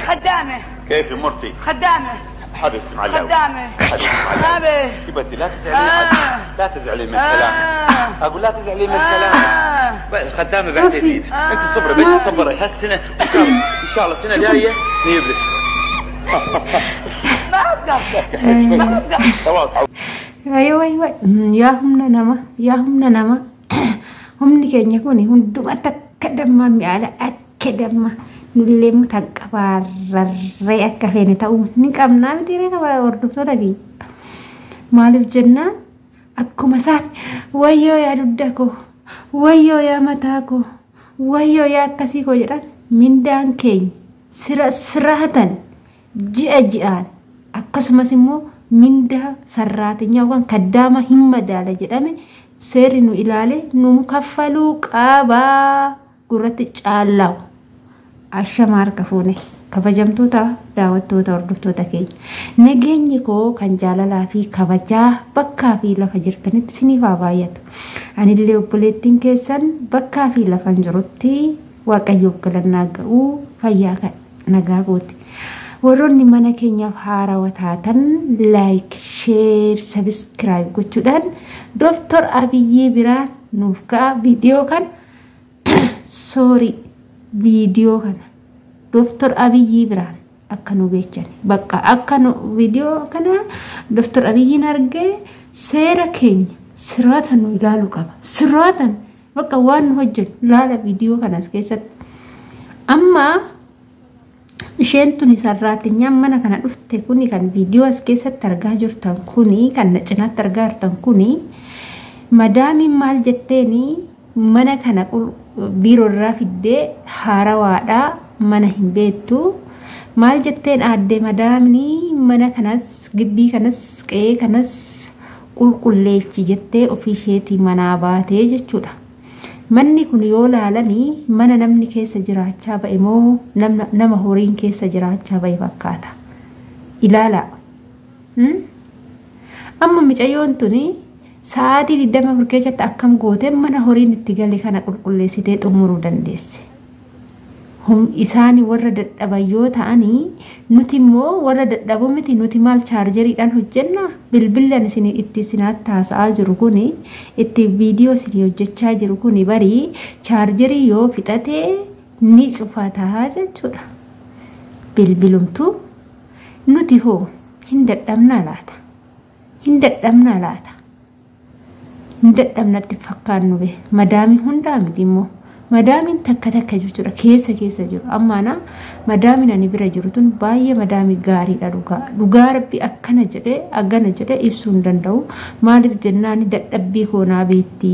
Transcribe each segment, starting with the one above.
خدامة. كيف مرتي؟ خدامة. حبيبتي معلاوي. خدامة. حبيبتي معلاوي. أبي. يبتي لا تزعلي، لا تزعلي من كلامي. اقول لا تزعلي من كلامي. الخدامة بعدين، انت صبري بس، صبري هالسنة، ان شاء الله السنة الجاية نجيب لك. ما اقدر، ما اقدر. Aywa, yaa humna namaa, yaa humna namaa, humni keenya kun hundumatti akka dammaa mi'aala, akka dammaa. Nullee mutaan qabaarree akka feene ta'uu ni qabnaa miti ree hordoftoota kiyya? Maaliif jennaan, akkuma isaan wayyoo yaa dugda koo, wayyoo yaa mataa koo, wayyoo yaa akkasii koo jedhan, mindaan keenya sira siraatan ji'a ji'aan, akkasumas immoo mindaa sarraatinyaa yookaan kaddaama hin madaala jedhame seerri nu ilaale nu kaffaluu qabaa gurratti caallaa'u. Ashama harka fuune, kabajamtoota daawwattoota hordoftoota keenya. Nageenyi koo kan jaalalaa fi kabajaa bakkaa fi lafa jirtanitti isiniif haa baay'atu. Anillee obboleettiin keessan bakkaa fi lafan jirutti Waaqayyoof galannaa ga'uu, fayyaa nagaa kooti. Warroonni mana keenyaaf haarawaa taatan like, share, subscribe gochuudhaan Dooktor Abiyyii biraan nuuf ka'a. Viidiyoo kana, sorry, viidiyoo kana Dooktor Abiyyii biraan akka nu beechan, bakka akka nu viidiyoo kana Dooktor Abiyyiin argee seera keenya siraata nu ilaaluu qaba. Siraatan bakka waan nu hojjennu laala viidiyoo kanas keessatti. Amma isheen tuni sarraatinyaan mana kana dhufte kuni, kan viidiyoo as keessatti argaa jirtan kuni, kan na cinaatti argaa jirtan kuni, madaamiin maal jetteeni? Mana kana biiroo irraa fiddee, haarawaadhaa, mana hin beektu. Maal jetteen aadde madaamni? Mana kanas, gibbii kanas, qe'ee kanas qulqulleechi jettee ofii isheetii manaa baatee jechuudha. Manni kun yoo laalanii mana namni keessa jiraachaa ba'e moo nama horiin keessa jiraachaa ba'e fakkaata? Ilaalaa. Amma micayyoon tuni sa'aatii 24 keessatti akkam gootee mana horiin itti gale kana qulqulleessitee xumuruu dandeesse? Isaan warra dadhaban yoo ta'anii, nuti immoo warra dadhabuu miti. Nuti maal chaarjeriidhaan hojjenna? Bilbillan isin itti isinaatti haasa'aa jiru kuni, itti viidiyoo isin hojjechaa jiru kuni, barii chaarjerii yoo fixate ni cufataa jechuudha. Bilbilumtuu nuti hoo hin dadhabnaa laata? Hin dadhabnaa laata? Hin dadhabnatti fakkaannu be. Madaamii hundaa miti immoo, madaamiin takka takka jechuudha keessa keessa jiru. Ammaana madaamiin ani bira jiru tun baay'ee madaamii gaariidha. Dhugaa dhugaa rabbi akkana jedhee akkana jedhee ibsuu hin danda'u. Maaliif jennaan, dadhabbii koo naa beetti,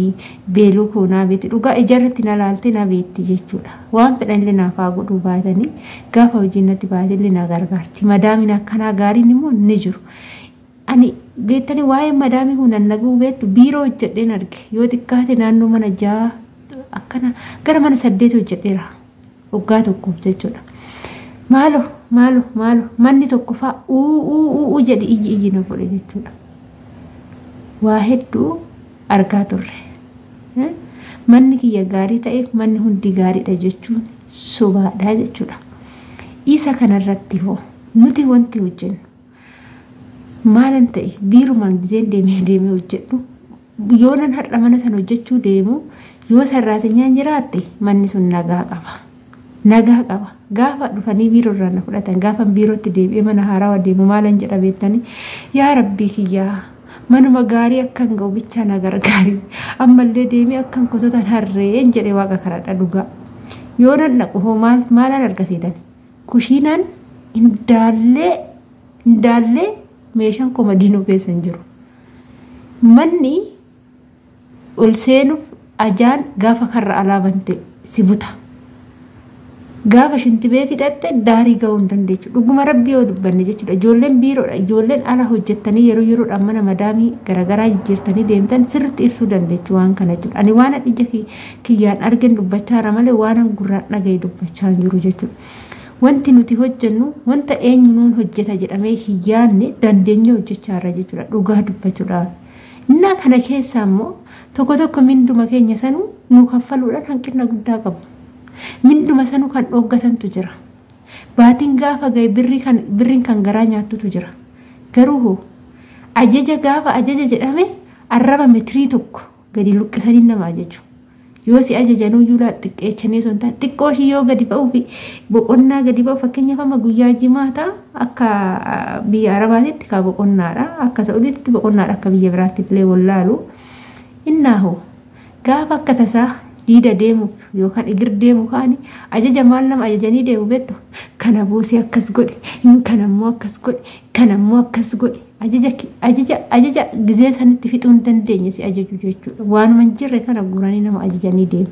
beeluu koo naa beetti, dhugaa ijarratti na laalte na beetti jechuudha. Waan fedhanillee naaf haa godhuu baatanii, gaafa hojii natti baatillee na gargaarti. Madaamiin akkanaa gaariin immoo ni jiru. Ani beektanii waa'ee madaamii kun naguu beektu, biiroo hojjedheen arge. Yoo xiqqaate naannoo mana 6 akkana gara mana 8 hojjedheera waggaa tokkoof jechuudha. Maalo maalo maalo, manni tokko fa'a uu uu uu jedhi iyyi iyyi na godhe jechuudha. Waa hedduu argaa turre. Manni kiyya gaarii ta'eef manni hundi gaariidha jechuun sobaadha jechuudha. Isa kanarratti hoo nuti wanti hojjennu maalan ta'e? Biirumaan gizeen deemee deemee hojjedhu, yoonan har'a mana sana hojjechuu deemu, yoo sarraatinyaan jiraatte manni sun nagaa qaba. Nagaa qaba. Gaafa dhufanii biiroo irraa na fudhatan, gaafa biirootti deebi'ee mana haarawaa deemu maalan jedha beektanii? Yaa rabbii kiyyaa, manuma gaarii akkan ga'u bichaa na gargaari. Ammallee deemee akkan kototan harreen jedhee waaqa kadhadha dhugaa. Yoo nan dhaqu hoo maal maalan argisiitan? Kushiinaan indaallee indaallee meeshaan komadiinuu keessa hin jiru. Manni ol seenuuf ajaan gaafa karra alaa bante si buta. Gaafa shintibeetii hidhatte daarii ga'uu hin dandeechu. Dhuguma rabbii yoo dubbanne jechuudha. Ijoolleen biiroodha. Ijoolleen ala hojjettanii yeroo yeroodhaan mana madaamii garaagaraa jijjiirtanii deemtan sirriitti ibsuu dandeechu waan kana jechuudha. Ani waan ija kiyyaan argin dubbachaa jira malee waan gurraan dhagaye dubbachaa hin jiru jechuudha. Wanti nuti hojjennu wanta eenyu nuun hojjeta jedhamee hin yaadne dandeenye hojjechaa jirra jechuudha dhugaa dubbachuudhaaf. Innaa kana keessaa immoo tokko tokko minduma keenya sanuu nu kaffaluudhaan hanqina guddaa qabu. Minduma sanuu kan dhooggatantu jira. Baatiin gaafa gahe birriin kan garaa nyaattutu jira. Garuu hoo ajaja gaafa ajaja jedhame arraba metirii tokko gadi luqqisanii nama ajaju. Yoo si ajajanuyyuu laal xiqqeechanii osoo hin taane xiqqoo ishii yoo gadi ba'uu fi boqonnaa gadi ba'u, fakkeenyaaf amma guyyaa Jimaataa akka biyya Arabaatitti ka boqonnaadha, akka Sa'udiitti boqonnaadha, akka biyya biraatti illee wallaalu. Innaa hoo gaafa akka tasaa diida deemuuf yookaan igir deemu kaani ajaja maal nama ajajanii deemu beektu? Kana buusii akkas godhi, kana immoo akkas godhi, kana immoo akkas godhi. Ajaja ajaja ajaja gizee sanitti fixuu hin dandeenye si ajaju jechuudha. Waanuma hin jirre kana guuranii nama ajajanii deemu.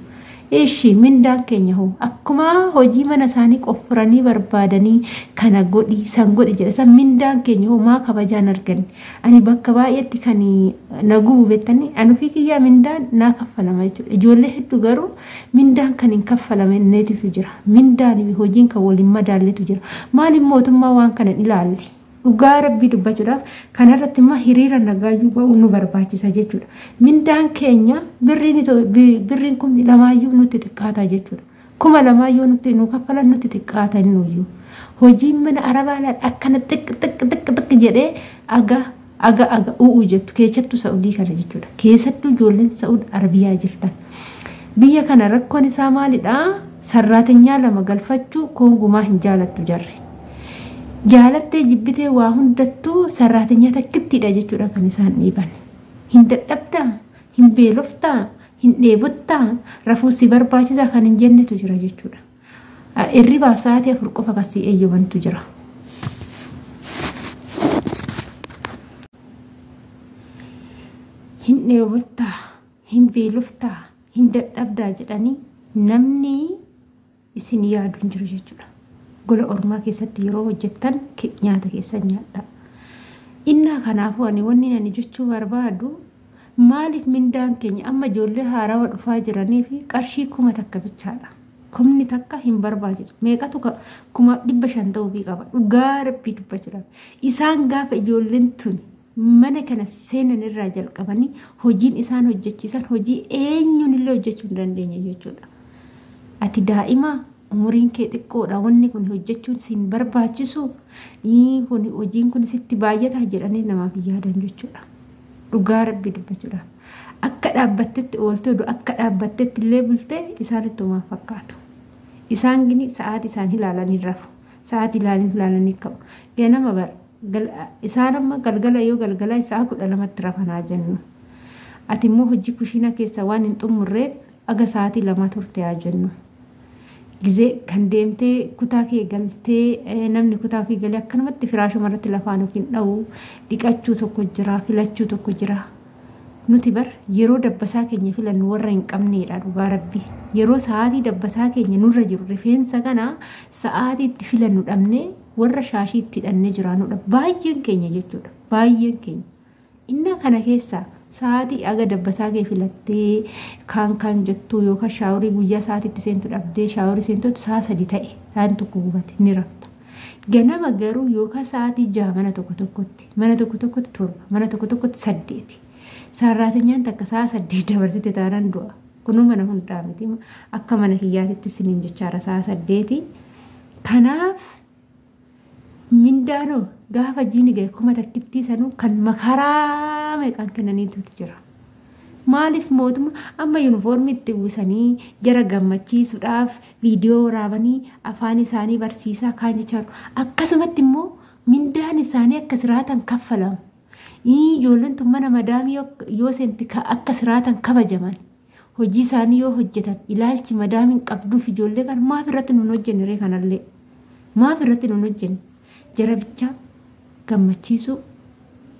Ishi mindaan keenya hoo akkuma hojii mana isaanii qoffuranii barbaadanii kana godhi san godhi jedha san, mindaan keenya hoo maa kabajaan arganne? Ani bakka baay'eetti kan na gubu beektanii, ani ofii kiyyaa mindaan naa kaffalama jechuudha. Ijoollee hedduu garuu mindaan kan hin kaffalamneetu jira. Mindaan fi hojiin kan waliin madaalletu jira. Maaliif mootummaa waan kana hin ilaalle? Dhugaa Rabbii dubbachuudhaaf kanarratti immoo hiriira nagaayyuu ba'uu nu barbaachisa jechuudha. Mindaan keenya birriin kun lamaayyuu nutti xiqqaata jechuudha. 2000 yoo nutti nu kaffalan nutti xiqqaata nuyyuu. Hojiin mana Arabaa laal akkana xiq xiq xiq xiq jedhee aga aga aga u'u jettu, keessattuu Sa'udii kana jechuudha. Keessattuu ijoolleen Sa'ud Arabiyaa jirtan. Biyya kana rakkoon isaa maalidhaa? Sarraatinyaa lama galfachuu koongumaa hin jaalattu jarri. Jaalattee jibbitee waa hundattuu sarraatinyaa takkittiidha jechuudha kan isaan dhiiban. Hin dadhabdaa, hin beeloftaa, hin dheebottaa, rafuu si barbaachisaa kan hin jennetu jira jechuudha. Irribaaf sa'aatii 4 qofa kan si eeyyamantu jira. Hin dheebottaa, hin beeloftaa, hin dadhabdaa jedhanii namni isin yaadu hin jiru jechuudha. Gola ormaa keessatti yeroo hojjettan nyaata keessan nyaadha. Innaa kanaafuu ani wanni ani jechuu barbaadu, maaliif mindaan keenya amma ijoollee haarawaa dhufaa jiranii fi qarshii 1000 bichaadha. 1000 hin barbaachisu. Meeqatu 500,000 ta'uufii qaba. Dhugaa Rabbii dubbachuudhaaf. Isaan gaafa ijoolleen tun mana kana seenan irraa jalqabanii hojiin isaan hojjechiisan hojii eenyuun illee hojjechuu hin dandeenye jechuudha. Ati daa'ima umuriin kee xiqqoodha, wanni kun hojjechuun siin barbaachisu, kun hojiin kun sitti baay'ata jedhanii namaaf hin yaadan jechuudha. Dhugaa Rabbii dubbachuudhaaf. Akka dhaabbattetti ooltee oduu akka dhaabbattetti illee bultee isaanitti homaa fakkaatu. Isaan gini sa'aatii isaan ilaalanii rafu. Sa'aatii ilaalanii ka'u. Ganama bara isaan amma galgala yoo galgala sa'a 12tti rafanaa jennu. Ati immoo hojii kushiinaa keessa waan hin xumurreef aga sa'aatii 2 turte haa jennu. Gizee kan deemtee kutaa kee galtee, namni kutaa ofii galee akkanumatti firaashuma irratti lafaan of hin dha'u, dhiqachuu tokko jira, filachuu tokko jira. Nuti bar yeroo dabbasaa keenya filannu warra hin qabneedha dhugaa Rabbii. Yeroo sa'aatii dabbasaa keenya nurra jiru rifeensa kana sa'aatii itti filannu dhabnee warra shaashii itti hidhannee jiraannudha. Baay'een keenya jechuudha. Baay'een keenya. Innaa kana keessaa sa'aatii aga dabbasaa kee filattee kaan kaan jettu yookaan shaaworii guyyaa sa'aatii itti seentu dhabdee shaaworii seentutti sa'a 3 ta'e, sa'aan 1 gubate ni rafta. Ganama garuu yookaan sa'aatii 6 mana tokko tokkotti, mana tokko tokkotti 7, mana tokko tokkotti 8. Sarraatinyaan takka sa'a 8 dabarsite taanaan du'a. Kunuu mana hundaa miti, akka mana kiyyaatitti siniin jechaara sa'a 8. Kanaaf mindaanoo gaafa jiini gahe 1000 sanuu kan makaraa meeqaan kennaniitu jira. Maaliif mootummaa amma yuunifoormii itti uwwisanii jara gammachiisuudhaaf viidiyoo waraabanii afaan isaanii barsiisaa kaan jechaa jiru. Akkasumatti immoo mindaan isaanii akka siraatan kaffalamu. Ijoolleen tun mana madaamii yoo seenti akka siraatan kabajaman. Hojii isaanii yoo hojjetan ilaalchi madaamiin qabduuf ijoollee kana maaf irratti nun hojjenne ree kanallee? Maaf irratti nun hojjenne? Jara bichaa gammachiisuu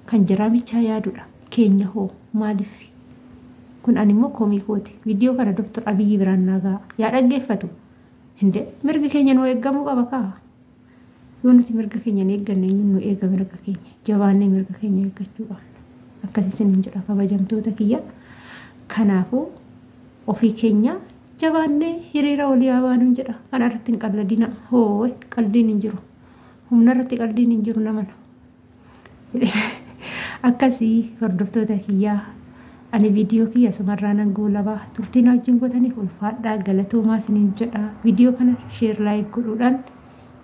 kan jaraa bichaa yaadudha. Keenya hoo maaliif? Kun ani immoo komii kooti. Viidiyoo kana Doktor Abiyyi biraan naa ga'a. Yaa dhaggeeffatu. Hinde mirgi keenya nu eeggamuu qaba kaa. Yoo nuti mirga keenya hin eegganne eenyuun nu eega mirga keenya? Jabaannee mirga keenya eeggachuu qabna. Akkasii isiniin jedha kabajamtoota kiyya. Kanaafuu ofii keenya jabaannee hiriira walii haa baanuun jedha. Kana irratti hin qalladina. Hoo qaldiin hin jiru. Humna irratti qaldiin hin jiru namana. Akkasii hordoftoota kiyyaa, ani viidiyoo kiyya sumarraa nan goolabaa. Turtii na wajjin gootaniif ulfaadhaa, galatoomaa isiniin jedha. Viidiyoo kana share, like godhuudhaan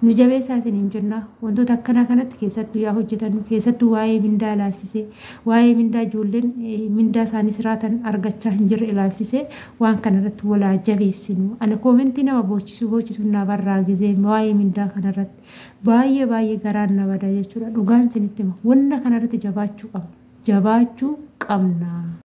Nu jabeessaa isiniin jenna. Wantoota akkanaa kanatti keessattuu yaa hojjetannu, keessattuu waa'ee mindaa ilaalchisee, waa'ee mindaa ijoolleen mindaa isaanii siraatan argachaa hin jirre ilaalchisee waan kanarratti walaa jabeessinu. Ani koomentii nama boochisu boochisu na barraa gizee waa'ee mindaa kanarratti baay'ee baay'ee garaan na bada jechuudha. Dhugaan isinitti hima. Wanna kanarratti jabaachuu qabna. Jabaachuu qabna.